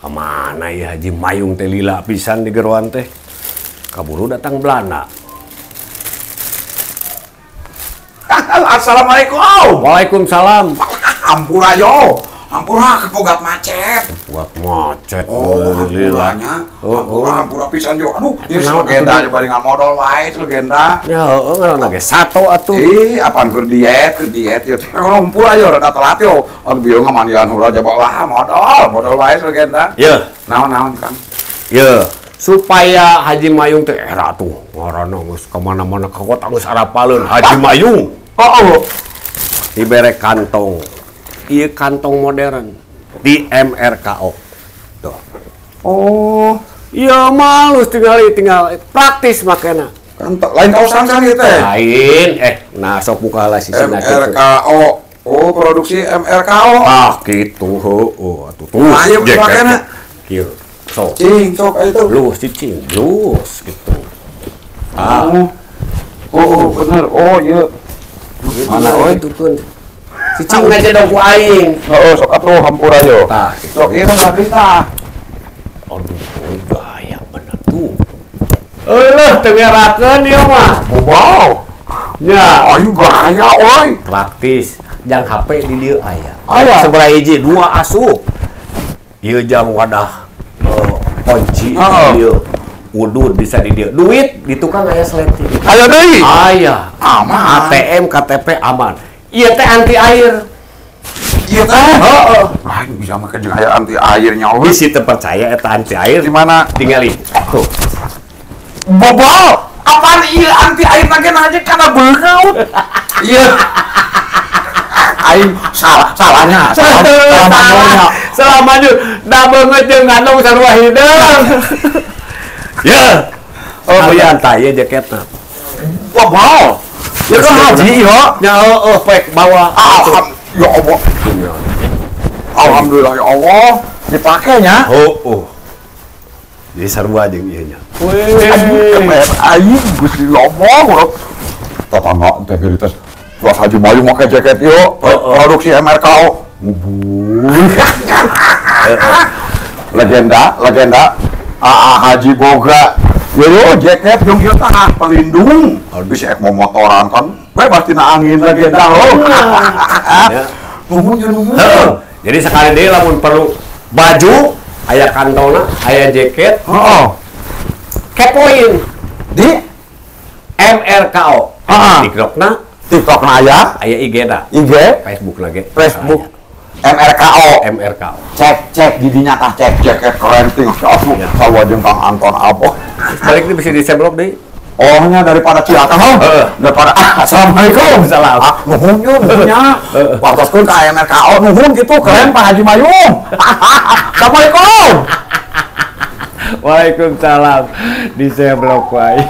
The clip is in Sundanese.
Kemana ya Haji Mayung teh lila pisan di geroan teh. Kaburu datang Belanda. Assalamualaikum. Waalaikumsalam. Ampura yo. Ampura kepogat macet. Kepogat macet. Oh, ampuranya. Oh, ampura pisan yo. Aduh, ieu legenda aja barengan modal wae legenda. Ya, heeh ngaranna ge sato atuh. Ih, apaan keur diet yo. Ampura yo rada telat yo. Aduh bieu ngamandian heula aja bawa modal wae legenda. Ye. Naon-naon Kang? Ye. Supaya Haji Mayung teh era tuh ngaranna geus ka mana-mana ka kota geus arapaleun Haji Mayung. Oh, dibere kantong. Ieu kantong modern di MRKO. Tuh. Oh, iya malus tinggal praktis makana. Kantong lain kaosan kan ieu teh? Lain, nah sok buka lah sisina kitu. MRKO. Oh, produksi MRKO. Ah, kitu heueuh atuh tuh. Nah, ieu makana. Kieu. Sok. Cing, sok itu. Lus cicing, lus gitu. Ah. Oh, bener. Oh, ieu. Mana euy tutun. Cicing aja dong ku aing. Heeh, sok atuh hampura yo. Tah, sok ieu mah habis tah. Aduh, gaya bener tuh. Eueuh, teu ngerakeun ieu mah. Wow. Nya, ayu gaya euy. Praktis. Jang HP di dieu aya. Aya. Sabaraha hiji? 2 asup. Ieu jang wadah kunci ieu. Udud bisa di dieu. Duit di tukang aya seleting. Aya deui. Aya. Aman. ATM, KTP aman. Ieu teh anti air. Ieu teh? Heeh. Lain bisa make jeung aya anti airnya euy. Bisi teu percaya eta anti air. Di mana? Tingali. Tuh. Bobol. Apaan ieu anti air na ge aja kana beungeut. Ieu. Aing salahnya. Salah. Salah maju. Da beungeut jeung ngandung sarua hideung. Ye. Oh, kalian tah ieu jaketna. Bobol. Ya kan haji yo. Ya heeh pek bawa. Alhamdulillah ya Allah. Alhamdulillah ya Allah dipakainya. Heeh. Jadi sarua jeung ieu nya. Weh, aing Gusti Allah. Tetangga teh geulis. Tuas Haji Mayung make jaket ieu produksi MRKO. Ngubur. Legenda AA Haji Boga. Yo jaket jeung ieu tah pelindung. Bisa ek mau motoran kan bebas tina angin legenda ho. Nuhun jeung nuhun. Jadi sekali deui lamun perlu baju aya kantongna, aya jaket. Heeh. Kepoin di MRKO. Heeh. TikTokna aya, aya IG-na. IG, Facebook lagi. Facebook. MRKO. MRKO. Cek di dinya tah cek jaket keren ting. Asup sawa jeung Kang Anton Aboh. Balik ini bisa diseblok deui. Oh nya daripada cilaka ho. Daripada assalamualaikum. Salam. Nuhun yo nuhunnya. Wartoskeun ka MRKO nuhun gitu keren Pak Haji Mayung. Assalamualaikum. Waalaikumsalam. Diseblok wae.